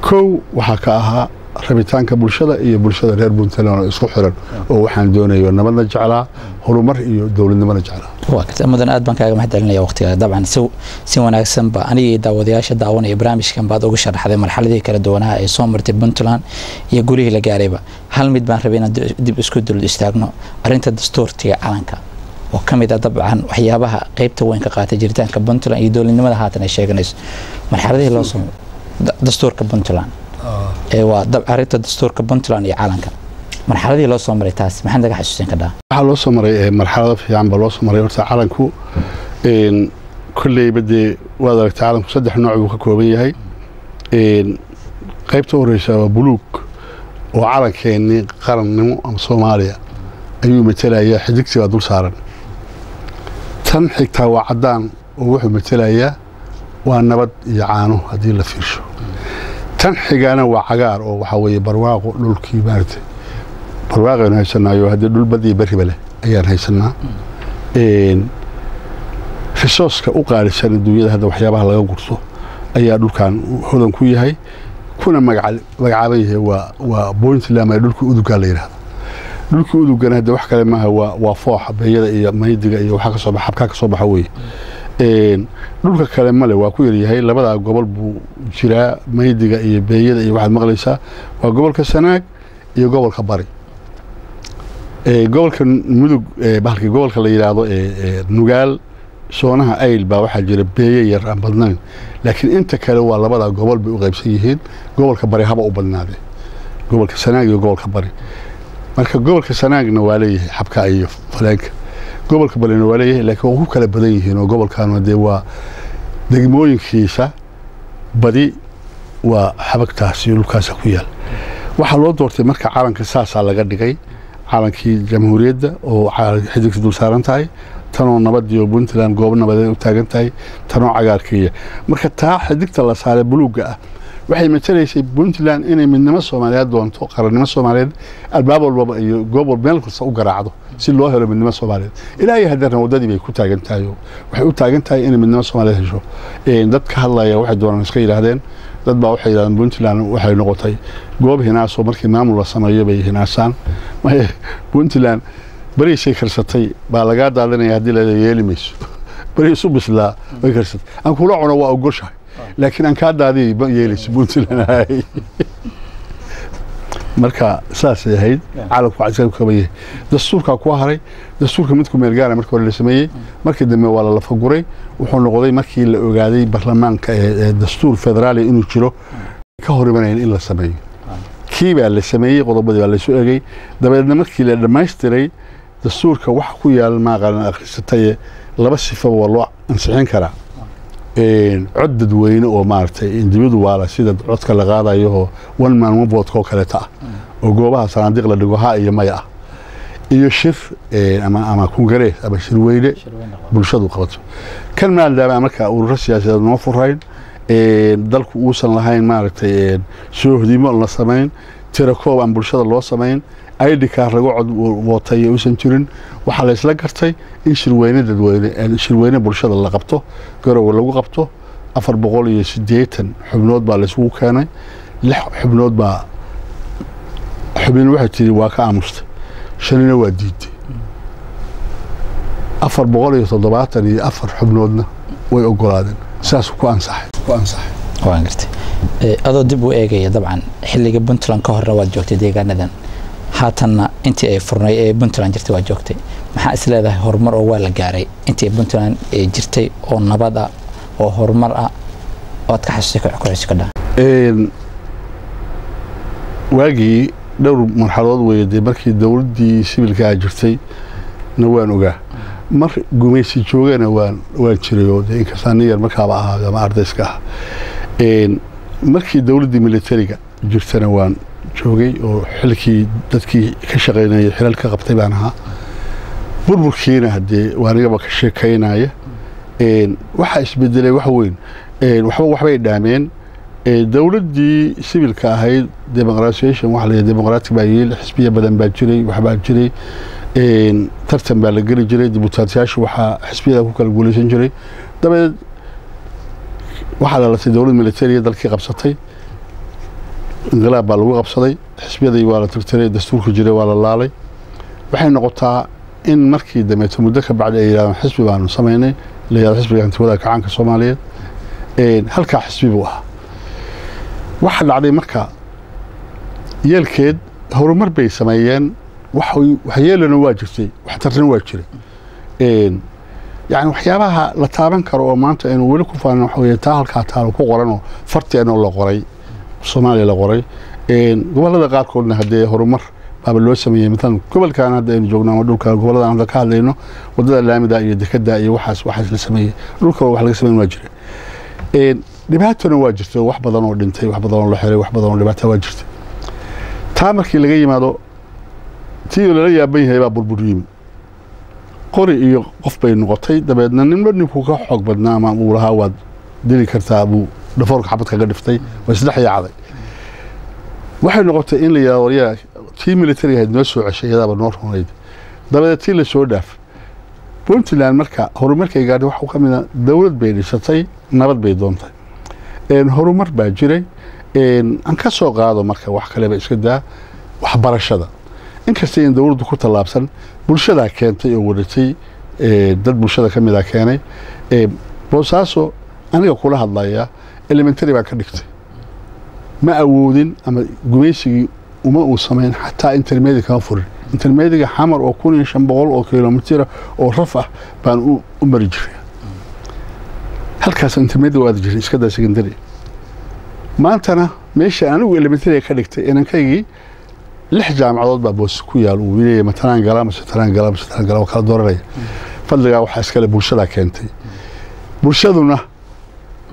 kow waxaa ka ahaa rabitaanka bulshada iyo bulshada reer Puntland oo isku xiran, oo waxaan doonayo nabadna jeclaa, horumar iyo dowladnimona jeclaa. Waa garta mudan, aad baan kaaga mahad celinaya waqtigaaga. Dabcan si wanaagsan ba anigii daawadayaasha daawanaya barnaamijkan baad uga sharaxday marxaladihii kala duwanaha ee soo martay Puntland iyo gurihii la gaarayba. Hal mid baan rabay inaan dib isku dul istaagno, arrinta dastuurtiga calanka oo ka mid ah dabcan waxyaabaha qeybta weyn ka qaatay jiritaanka Puntland iyo dowladnimada haatan ay sheeganayso. Marxaladihii loo soo dastuurka Puntland ee waa arrinta dastuurka Puntland iyo calanka, marxaladihii loo soo maray taas maxaad naga xasuusin kadhaa? Waxaa loo soo maray marxalado fiican baa loo soo maray. Horta calanku kolleyba dee waad aragtay, calanku saddex nooc buu ka kooban yahay. Qaybta horeysa waa buluug oo calankeenii qarannimo ama Soomaaliya ayuu matelayaa, xidigtii baa dul saaran. Tan xigtaa waa caddaan oo wuxuu matelayaa waa nabad iyo caano haddii la fiirsho. Tan xigana waa cagaar oo waxaa weeye barwaaqo, dhulkii maaragtay barwaaqaynu haysanaayo, haddii dhul bad iyo berriba leh ayaan haysanaa. Resourceka u qaalisan adduunyada hadda waxyaabaha laga gurto ayaa dhulkan hodan ku yahay, kuna magacaaban yahay waa Puntland ee dhulka udugaa la yidhahda. Dhulka udugana hadda wax kale maaha, waa fooxa beeyada iyo maydiga iyo waxa kasoo baxa, xabkaa kasoo baxa weye. Dhulka kale male, waa ku yaryahay. Labadaa gobol buu jiraa maydiga iyo beeyada iyo waxaad maqlaysaa waa gobolka Sanaag iyo gobolka Bari. Gobolka Mudug, bahalkii gobolka la yidhaahdo Nugaal, soonaha Ayl baa waxaa jira beeye yar aan badnayn, laakiin inta kale waa labadaa gobol bay u qaybsan yihiin. Gobolka Bari haba u badnaadee, gobolka Sanaag iyo gobolka Bari. Marka gobolka Sanaagna waa leeyahay xabka iyo faleenka, gobolka Barina waa leeyahay, laakiin waa ku kala badan yihiin oo gobolkan dee waa degmooyinkiisa badi waa xabagtaas iyo dhulkaasa ku yaal. Waxaa loo doortay marka calanka saasaa laga dhigay, calankii jamhuuriyadda oo xidigta dul saaran tahay, tanoo nabadii oo Puntland goob nabadeed u taagan tahay, tanoo cagaarkiiya. Marka taa xidigta la saaray buluugga ah waxay matalaysay Puntland inay midnimo Soomaaliyeed doonto, qarannimo Soomaaliyeed, albaab walbaba iyo goob walba meel kasta u garaacdo si loo helo midnimo Soomaaliyeed. Ilaa iyo haddeerna waddadii bay ku taagan tahay oo waxay u taagan tahay inay midnimo Soomaaliyeed hesho. Dad ka hadlaya waxay doonaan iska yidhaahdeen. Dad baa waxay yidhahdeen Puntland waxay noqotay goob hinaasoo markii maamul la sameeyo bay hinaasaan. Puntland bariisay karsatay baa lagaa daadinaya haddii la yeeli mayso. Bariis u bislaa way karsatay, aan kula cuno waa ogoshahay, laakiin aan kaa daadiyay ma yeelayso Puntland. Marka saasay ahayd. Calanku waxaa iska kaban yahay dastuurkaa ku haray. Dastuurka mid ku meel gaara markii hore la sameeyey, markii dambe waa la lafaguray. Wuxuu noqday markii la ogaaday baarlamaanka ee dastuur federaali inuu jiro ka hor imanayn in la sameeyo, kii baa la sameeyey, qodobadii baa laysu egay. Dabeedna markii la dhammaystiray dastuurka waxa ku yaal maaqalan akhrisataye, laba sifaba waa loo ansixin karaa: cod dadweyne oo maaragtay individuala, sida codka la qaadayo oo one man one vote oo kaleeta ah oo goobaha sanaadiiq la dhigo ha iyo maya ah, iyo shir ama kongarees ama shirweyne bulshadu qabato. Kan maadaama marka ururo siyaasadeed noo furayn, dalku uusan lahayn maaragtay soohdimo la samayn, tirakoob aan bulshada loo samayn, ID card lagu cod wootay uusan jirin, waxaa la isla gartay in shirweyne dadweyne, shirweyne bulshada la qabto, Garowe lagu qabto. 480 xubnood baa la isugu keenay. Lix xubnood baa, xubin waxay tiri waa ka aamustay, shanina waa diiday, 474 xubnoodna way ogolaadeen. Saas ku ansaxay, ku ansaxay. Waan gartay. Adoo dib u eegaya dabcan xilliga Puntland ka horna waad joogtay deegaanadan, haatanna intii ay furnay ee Puntland jirtay waad joogtay, maxaa is leedahay horumar oo waa la gaaray intii Puntland jirtay oo nabad ah oo horumar ah oad ka xasuusi ku xusi kadhaa? Waagii dhowr marxaladood weeye dee. Markii dowladdii sibilkaa jirtay na waan ogaa, Mar gumaysi joogana waan jiray oo dee inkastaa nin yar markaaba ahaa ama ardayska ah. Markii dowladdii militariga jirtana waan joogay oo xilkii dadkii ka shaqaynayay xilal ka qabtay baan ahaa. Burburkiina haddee waanigaba ka sheekaynaya. Waxaa isbedelay wax weyn, waxba waxbay dhaameen. Dowladdii sibilka ahayd democratization waxa la yidhaha, democratic baa yeel, xisbiya badan baa jiray, waxbaa jiray, tartan baa la geli jiray, dibutaatayaashu waxaa xisbiyada ku kala guuleysan jiray. Dabadeed waxaa dhalatay dowlad militariya, dalkii qabsatay, inqilaab baa lagu qabsaday, xisbiyadii waa la tirtiray, dastuurka jiray waa la laalay. Waxay noqotaa in markii dambeeto muddo ka bacdi ay yidhahdaan xisbi baanu samaynay, la yidhahdo xisbiga hantiwada kacaanka Soomaaliyeed. Halkaa xisbi buu ahaa. Waxa dhacday marka yeelkeed horumar bay sameeyeen, waxyeelana waa jirtay, waxtarna waa jiray. Yani waxyaabaha la taaban karo oo maanta aynu weli ku faanin waxa weeye taa halkaa taalo ku qoran oo farteenoo la qoray, Soomaaliya la qoray. Gobollada qaarkoodna haddee horumar baaba loo sameeyey. Matalan gobolkan hadda aynu joogno ama dhulka goboladan hadda ka hadlayno, waddada laamida iyo dekada iyo waxaas la sameeyey, dhulka wax laga sameyn waa jira. Dhibaatona waa jirta, wax badan oo dhintay, wax badan oo la xiray, wax badan oo dhibaata waa jirta. Taa markii laga yimaado, tii lala yaaban yahay baa burbur yimi, qori iyo qof bay noqotay. Dabeedna ninba ninkuu ka xoog badnaa ama uu lahaa waad dili kartaa buu dhafoorka xabad kaga dhiftay, waa isdhex yaacday. Waxay noqotay in la yidhahdo waryaa tii militariga ahayd noo soo ceshay, iyadaaba noo runayd. Dabadeed tii la soo dhaaf Puntland marka horumarkay gaadhay waxa ka mid ah dowlad bay dhisatay, nabad bay doontay, horumar baa jiray. Aan ka soo qaado marka wax kaleba iska daa, waxbarashada inkasta in dowladdu ku tallaabsan, bulshadaa keentay oo wadatay, dad bulshada ka mid a keenay. Boosaaso aniga kula hadlaya elementary baan ka dhigtay, ma awoodin ama gumaysigii uma uu samayn xataa intermediate kama furin. Intermediate Xamar oo 1500 oo kilomitira oo raf ah baan u mari jiray, halkaas intermediate waa aadi jiray, iska daa secondary. Maantana meesha anigu elementary ka dhigtay inankaygii 6 jaamacadood baa boos ku yaal, uu leeyahay ma tanaan galaa mase tanaan galaa mase tanaan galaa, waa kala dooranaya. Fadligaa waxaa iskale bulshadaa keentay. Bulshaduna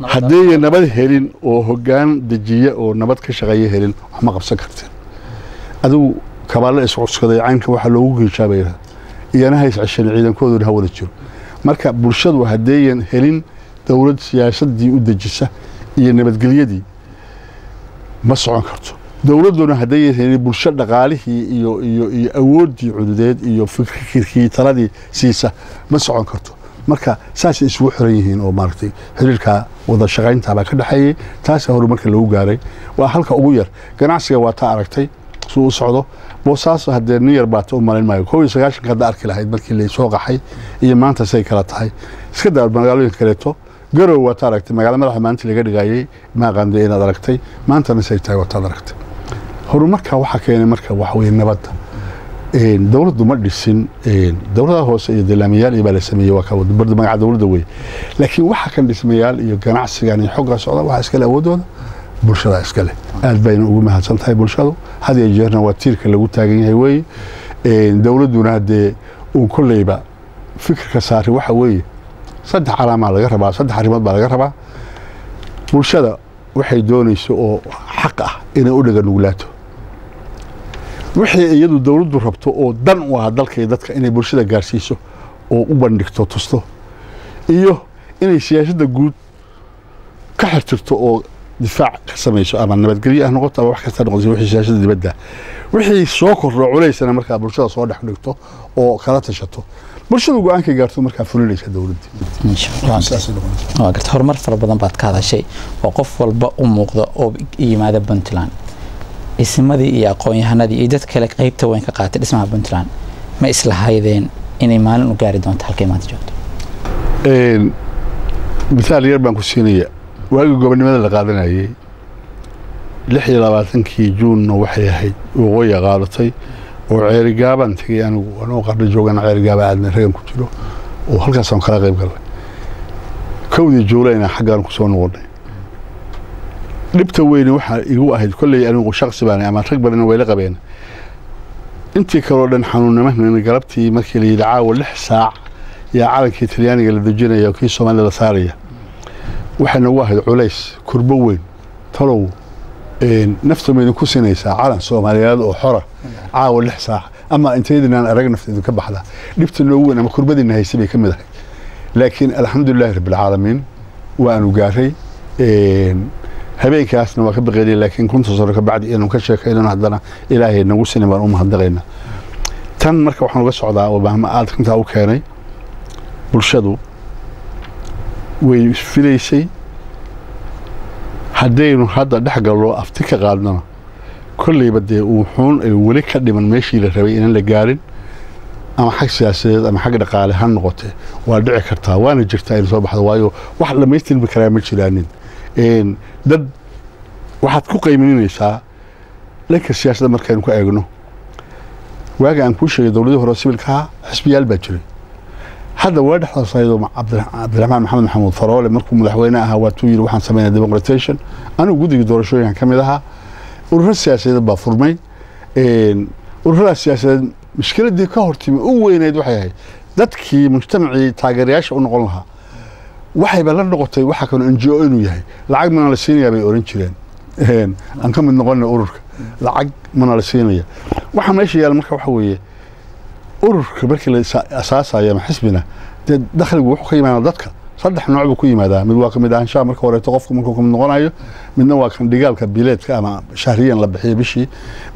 hadday nabad helin oo hoggaan dejiya oo nabad ka shaqeeya helin, wax ma qabsan karteen. Adigu kabaale iscuskaday caynka waxaa loogu geejaabaya iyana ha iscesheen, ciidankooduna ha wada jiro. Marka bulshadu haddayan helin dowlad siyaasadii u dejisa iyo nabadgelyadii, ma socon karto. Dowladduna haddayan helin bulsho dhaqaalihii iyo awooddii cududeed iyo fikirkii taladii siisa, ma socon karto. Marka saasay isugu xiran yihiin oo maaragtay xiriirka wada shaqaynta baa ka dhexeeyey, taasaa horumarka lagu gaaray. Waa halka ugu yar. Ganacsiga waa taa aragtay suu u socdo Boosaaso. Haddee nin yar baata u malayn maayo 91-ka hadda arki lahayd markii laysoo qaxay iyo maanta say kala tahay. Iska daa magaalooyinka kaleeto, Garow waa ta aragtay, magaala madaxa maalintii laga dhigayay, ma aqaande inaad aragtay, maantana say tahay waa taad aragtay. Horumarka waxaa keenay marka waxa weeye nabadda. Dowladdu ma dhisin, dowladaha hoose iyo dalaamiyaal iyo baa la sameeyey, waa ka magaca dowladda wey, laakiin waxa kan dhismayaal iyo ganacsigan iyo xogga socda waxaa iskale awooddooda bulshada iskale. Aad bayna ugu mahadsan tahay bulshadu, had iyo jeerna waa tiirka lagu taagan yahay weeye. Dowladduna haddee uu kolleyba fikirka saari waxa weeye 3 calaamaa laga rabaa, 3 arrimood baa laga rabaa. Bulshada waxay doonayso oo xaq ah inay u dhaga nuglaato, wixii iyadu dowladdu rabto oo dan u ah dalka iyo dadka inay bulshada gaarsiiso oo u bandhigto, tusto, iyo inay siyaasadda guud ka xirtirto oo difaac ka samayso, ama nabadgelyo ah noqoto ama wax kasta noqoto, wixii siyaasadda dibadda wixii soo kordho culaysana markaa bulshada soo dhex dhigto oo kala tashato, bulshadu go-aankay gaarto markaa fulinaysa dowladdii. Waa garta. Horumar fara badan baad ka hadashay oo qof walba u muuqda oo yimaada Puntland. Isimadii iyo aqoon-yahanadii iyo dad kale qeybta weyn ka qaatay dhismaha Puntland, ma islahaydeen inay maalin u gaari doonto halkay maanta joogto? Mithaal yar baan ku siinaya. Waagii gobonimada la qaadanayay 26-kii Juunna waxay ahayd waqooyiga qaadatay oo Ceerigaabaan tegey anigu, anoo qarni joogan Ceerigaaba aadnay, ragan ku jiro oo halkaasaan kala qayb galnay. 1dii Juulayna xaggaan ku soo noqonnay. Dhibta weyne waxaa igu ahayd kolley anigu shaksi baan ama rag badanna wayla qabeen, intii kaloo dhan xanuunnimahna galabtii markii la yidhi caawa 6 saac Yaa calankii Talyaaniga la dejinaya oo kii Soomaaliya la saaraya. Waxay nagu ahayd culays, kurbo weyn. Talow naftu ma idinku sinaysaa calan Soomaaliyeed oo xora caawa 6 saac ama intaydinaan arag nafta idinka baxda? Dhibta noogu weyn ama kurbadiina haysay bay ka mid ahay. Laakiin alxamdulilahi rabbilcaalamiin, waanu gaaray. Habeenkaasna waa ka baqeynay, laakiin 50 sano ka bacdi inuu ka sheekaynano haddana Ilaahay nagu sinin baan u mahadnaqaynaa. Tan marka waxaan uga socdaa oo mahma aad runtaa u keenay, bulshadu way filaysay. Haddaynu hadda dhex gallo, afti ka qaadnona, kolleyba dee uu xuun ay weli ka dhiman meeshii la rabay inaan la gaarin, ama xag siyaasadeed ama xag dhaqaale ha noqote, waa dhici kartaa, waana jirtaa inay soo baxdo, waayo wax dhammaystirmi karaa ma jiraanin. Dad waxaad ku qiimeynaysaa dhanka siyaasadda. Markaynu ka eegno waaga aan kuu sheegay dowladii hore sibilkaha, xisbiyaal baa jiray. Hadda waa dhexdaas ayadoo Cabdiraxmaan Maxamed Maxamuud Faroole markuu madaxweyne ahaa waatuu yidhi waxaan sameynaa democratization. Anigu guddiga doorashooyinkan ka mid ahaa. Ururo siyaasadeed baa furmay. Ururadaas siyaasadeed mushkiladii ka hortimi u weyneyd waxay ahayd dadkii mujtamacii taageerayaasha u noqon lahaa waxayba la noqotay waxa kanu NGO inuu yahay. Lacag mana la siinayaa bay oran jireen, aan ka mid noqona ururka, lacag mana la siinaya. Waxa meesha yaala marka waxa weeye, ururka markii la asaasayo ama xisbina dee dakhligu wuxuu ka yimaadaa dadka. Saddex nooc buu ku yimaadaa: mid waa kamid ahaanshaha marka horeeto qofku markuu kamid noqonayo, midna waa kan dhigaalka bileedka ama shahriyan la bixiyo bishii,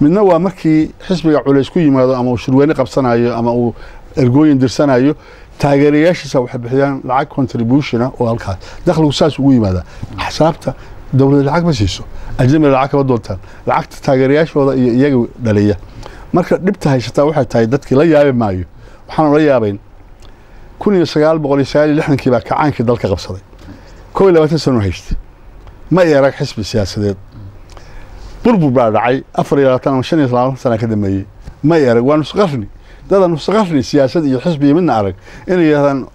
midna waa markii xisbiga culays ku yimaado ama uu shirweyne qabsanayo ama uu ergooyin dirsanayo, taageerayaashiisa waxay bixiyaan lacag contribution ah oo halkaas dakhligu saas ugu yimaadaa. Axsaabta dowlad lacag ma siiso, ajnabiga lacag kama doontaan, lacagta taageerayaashooda iyo iyaga dhaliya. Marka dhibta haysataa waxay tahay dadkii la yaabi maayo. Waxaan la yaabayn 1969-kii baa kacaankii dalka qabsaday, 21 sano haystay, ma ay arag xisbi siyaasadeed. Burbur baa dhacay, 24 ama 25 sana ka dambeeyey, ma ay arag. Waa nus qarni. Dada nus qarni siyaasad iyo xisbi iyo midna arag inay yidhahdaan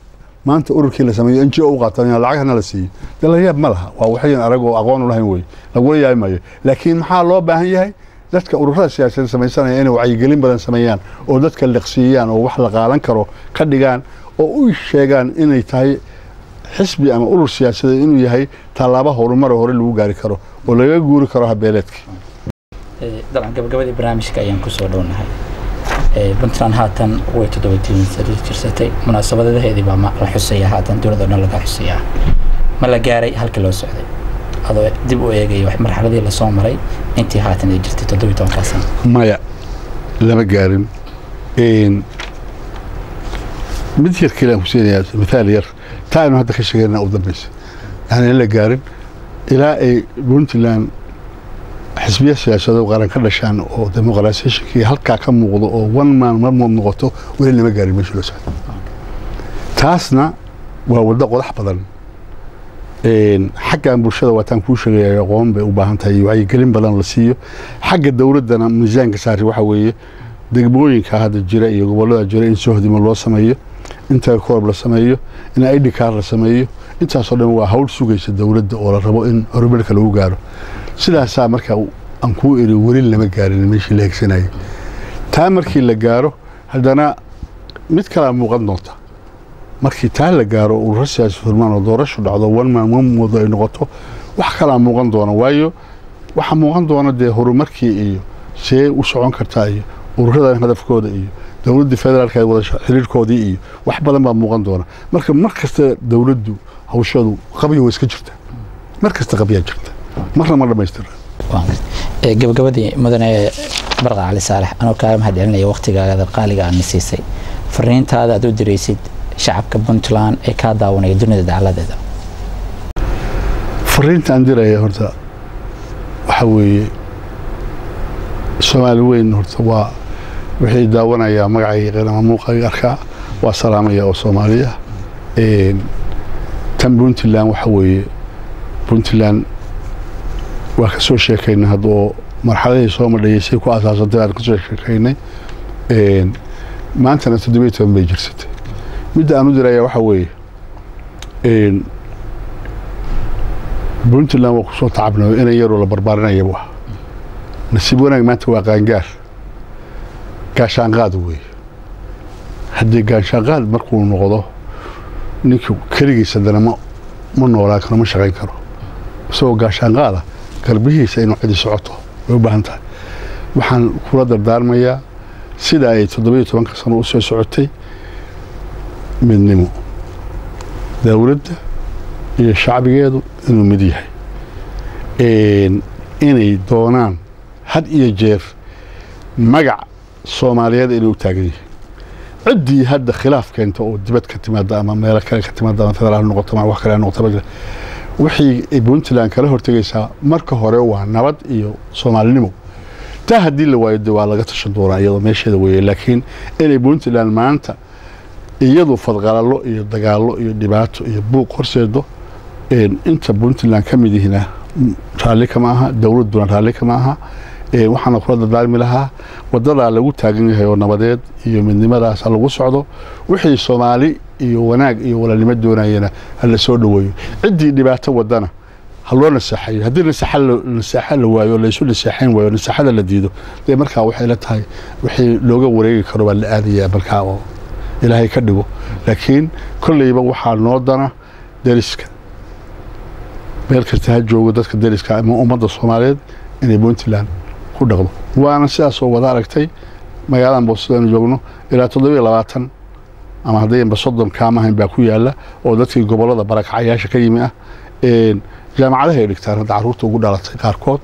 maanta ururkii la sameeyo NGO u qaataan lacag hana la siiyo, dee la yaab ma laha. Waa waxayan arag oo aqoon u lahayn wey, lagula yaabi maayo. Laakiin maxaa loo baahan yahay? Dadka ururada siyaasadeed samaysanaya inay wacyigelin badan sameeyaan oo dadka liqsiiyaan oo wax la qaadan karo ka dhigaan oo u sheegaan inay tahay xisbi ama urur siyaasadeed inuu yahay tallaabo horumar oo hore lagu gaari karo oo laga guuri karo habeeleedka. Dabcan gabagabadii barnaamijka ayaan kusoo dhownahay. Puntland haatan way 17 sano jirsatay, munaasabadaheedii baa la xusaya haatan, dowladda o dhan laga xusayaa. Ma la gaaray halkii loo socday, adoo dib u eegaya wax marxaladii lasoo maray intii haatan ay jirtay 17-kaa sano? Maya, lama gaarin. Mid yar kale aan ku siinayaa, mithaal yar, taa aynu hadda ka sheegayna u dambaysa. Yani in la gaarin ilaa ay Puntland xisbiya siyaasadeed qaran ka dhashaan oo demoqraasiyashinkii halkaa ka muuqdo oo one man one vote noqoto, weli lama gaarin meesha loo socdo. Taasna waa waddo qodax badan. Xaggan bulshada waataan kuu sheegaya, aqoon bay u baahan tahay iyo wacyigelin badan la siiyo. Xagga dowladdana miisaanka saari waxa weeye degmooyinka hadda jira iyo gobollada jira in sohdimo loo sameeyo, in telecorb la sameeyo, in ID card la sameeyo. Intaasoo dhan waa hawl sugaysa dowladda oo la rabo in horumarka lagu gaaro. Sidaasaa marka aan kuu iri weli lama gaarin meeshii la hegsanayay. Taa markii la gaaro haddana mid kalaa muuqan doonta. Markii taa la gaaro, ururo siyaasi furmaan oo doorasho dhacdo, one man one vote ay noqoto, wax kalaa muuqan doona. Waayo, waxaa muuqan doona dee horumarkii iyo see u socon kartaa iyo ururadan hadafkooda iyo dowladda federaalka ay wada xiriirkoodii iyo wax badan baa muuqan doona. Marka mar kasta dowladdu hawshadu qabyo way iska jirta, mar kasta qabyaa jirta, marna ma dhamaystira. Gabagabadii, mudane Barqa Cali Saalax, anoo kaaga mahad celinaya waqtigaagada qaaliga aadna siisay, fariintaada aad u diraysid shacabka Puntland ee kaa daawanaya dunida dacaladeeda? Fariinta aan diraya horta waxaa weeye, Soomaali weyn horta waa wixii daawanayaa magacayga ama muuqayga arkaa, waa salaamaya oo Soomaaliya. Tan Puntland waxa weeye, Puntland waa ka soo sheekaynay hadda oo marxaladii soo madhayay say ku asaasantay baan ka soo sheekaynay. Maantana 17 bay jirsatay. Midda aan u diraya waxa weeye, Puntland waa kusoo tacabnayo inan yaroo la barbaarinaya bu ah. Nasiib wanaag maanta waa qaangaar, gaashaanqaad weeye. Haddii gaashaanqaad markuu noqdo Ninkii keligiis haddana ma noolaan karo, ma shaqayn karo isagoo gaashaanqaada garbihiisa inuu cidi socoto way u baahan tahay. Waxaan kula dardaarmayaa sida ay 17-ka sano u soo socotay midnimo dowladda iyo shacbigeedu inuu mid yahay, inay doonaan had iyo jeer magac Soomaaliyeed inay u taagan yihiin. Ciddii hadda khilaaf keenta oo dibad ka timaada ama meelo kale ka timaada ama federaal ha noqoto ama wax kale ha noqoto, wixii Puntland kala hortegaysaa marka hore waa nabad iyo Soomaalinimo. Taa haddii la waayo de waa laga tashan doonaa iyadoo meesheeda weeye. Laakiin inay Puntland maanta iyadu fadqalalo iyo dagaallo iyo dhibaato iyo buuq horseedo, inta Puntland ka mid yihina raalli kama aha, dowladduna raalli kama aha. Waxaana kula dardaarmi lahaa wadadaa lagu taagan yahay oo nabadeed iyo midnimadaas ha lagu socdo. Wixii Soomaali iyo wanaag iyo walaalnimo doonayana ha la soo dhoweeyo, ciddii dhibaato wadana ha loo naseexayo. Haddii naseexa la waayo, laysu naseexayn waayo, naseexada la diido, dee markaa waxay la tahay wixii looga wareegi karo baa la aadayaa markaa oo Ilaahay ka dhigo. Laakiin kolleyba waxaa noo dana deriska, meel kasta ha joogo dadka deriska ama ummadda Soomaaliyeed inay Puntland ku dhaqdo. Waana sidaasoo wada aragtay magaaladan Boostada aynu joogno ilaa 27 ama haddayanba 30 kaamahayn baa ku yaala oo dadkii gobollada barakacayaasha ka yimi ah. Jaamacadaha ay dhigtaan hadda carruurta ugu dhalatay qaarkood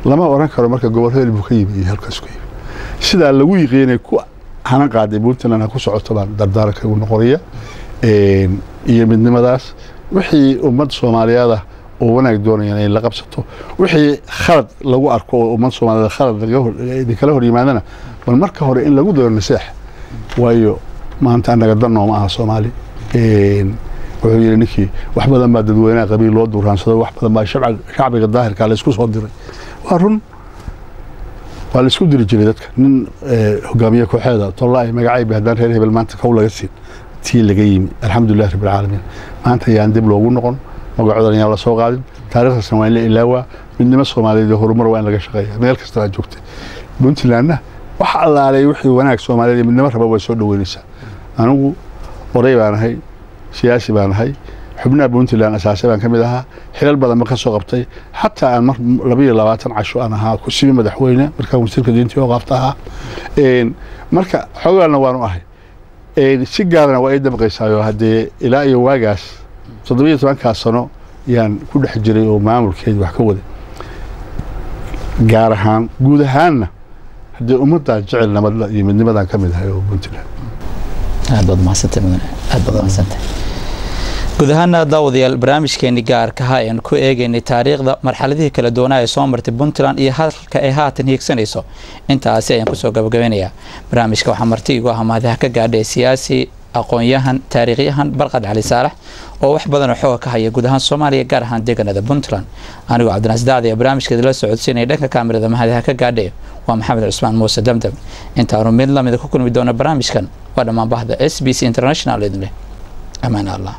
lama oran karo marka gobol hebel buu ka yimi iyo halkaas ku yimi. Sidaa lagu yiqiinay ku hanan qaaday Puntland ha ku socoto baan dardaaranka ugu noqonaya, iyo midnimadaas. Wixii ummad Soomaaliyeed ah oo wanaag doonayaan inay la qabsato, wixii khalad lagu arko oo ummad Soomaaliyeed khalad idinkala hor yimaadana bal marka hore in lagu dayo naseex. Waayo maanta annaga dan nooma aha Soomaali. Wuxuu yidhi ninkii wax badan baa dadweynaha qabiil loo duuraansado, wax badan baa shacbiga daahirkaa la isku soo diray. Waa run, waa la isku diri jiray dadka. Nin hogaamiye kooxeeda tolla magacayba haddaan reer hebel maanta kow laga siin tii laga yimi. Alxamdulilah rabbil caalamiin, maanta yaan dib loogu noqon, magacoodan yaan la soo qaadin, taariikhdaasna waa in la ilaawaa. Midnimo Soomaaliyeed iyo horumar waa in laga shaqeeya meel kasta aad joogtay. Puntlandna wax allaalay wixii wanaag Soomaaliyeed iyo midnimo raba way soo dhoweynaysaa. Anigu oday baan ahay, siyaasi baan ahay, xubnaha Puntland asaasay baan ka mid ahaa, xilal badan ma ka soo qabtay. Xataa aan mar 22 casho aan ahaa kusimi madaxweyne markaan wasiirka diinta oo qaabta ahaa. Marka xogaalna waanu ahay, si gaarana waa ii damqaysaayo. Haddee ilaa iyo waagaas 17-kaas sano yaan ku dhex jiray oo maamulkeedi wax ka waday, gaar ahaan guud ahaanna haddee ummaddaa jecel nabadla iyo midnimadan ka mid ahay oo Puntland. Aad baad mahadsantay mudane, aad baad mahadsantay. Guud ahaana daawadayaal, barnaamijkeeni gaarkaha ayaan ku eegaynay taariikhda marxaladihii kala duwanaa ee soo martay Puntland iyo halka ay haatan hiigsanayso. Intaasi ayaan kusoo gabagabeynayaa barnaamijka. Waxaa marti igu ah mahadaha ka gaadhay siyaasi, aqoon-yahan, taariikhyahan Barqad Cali Saalax oo wax badan oo xooga ka haya guud ahaan Soomaaliya, gaar ahaan deegaanada Puntland. Anigoo Cabdinaas Daacdi ee barnaamijkeeda la socodsiinaya, dhanka kaamirada mahadaha ka gaadhay waa Maxamed Cusmaan Muuse Damdam. Intaanu mid lamida ku kulmi doona barnaamijkan, waa dhammaan bahda SBC International idin leh amaan Allah.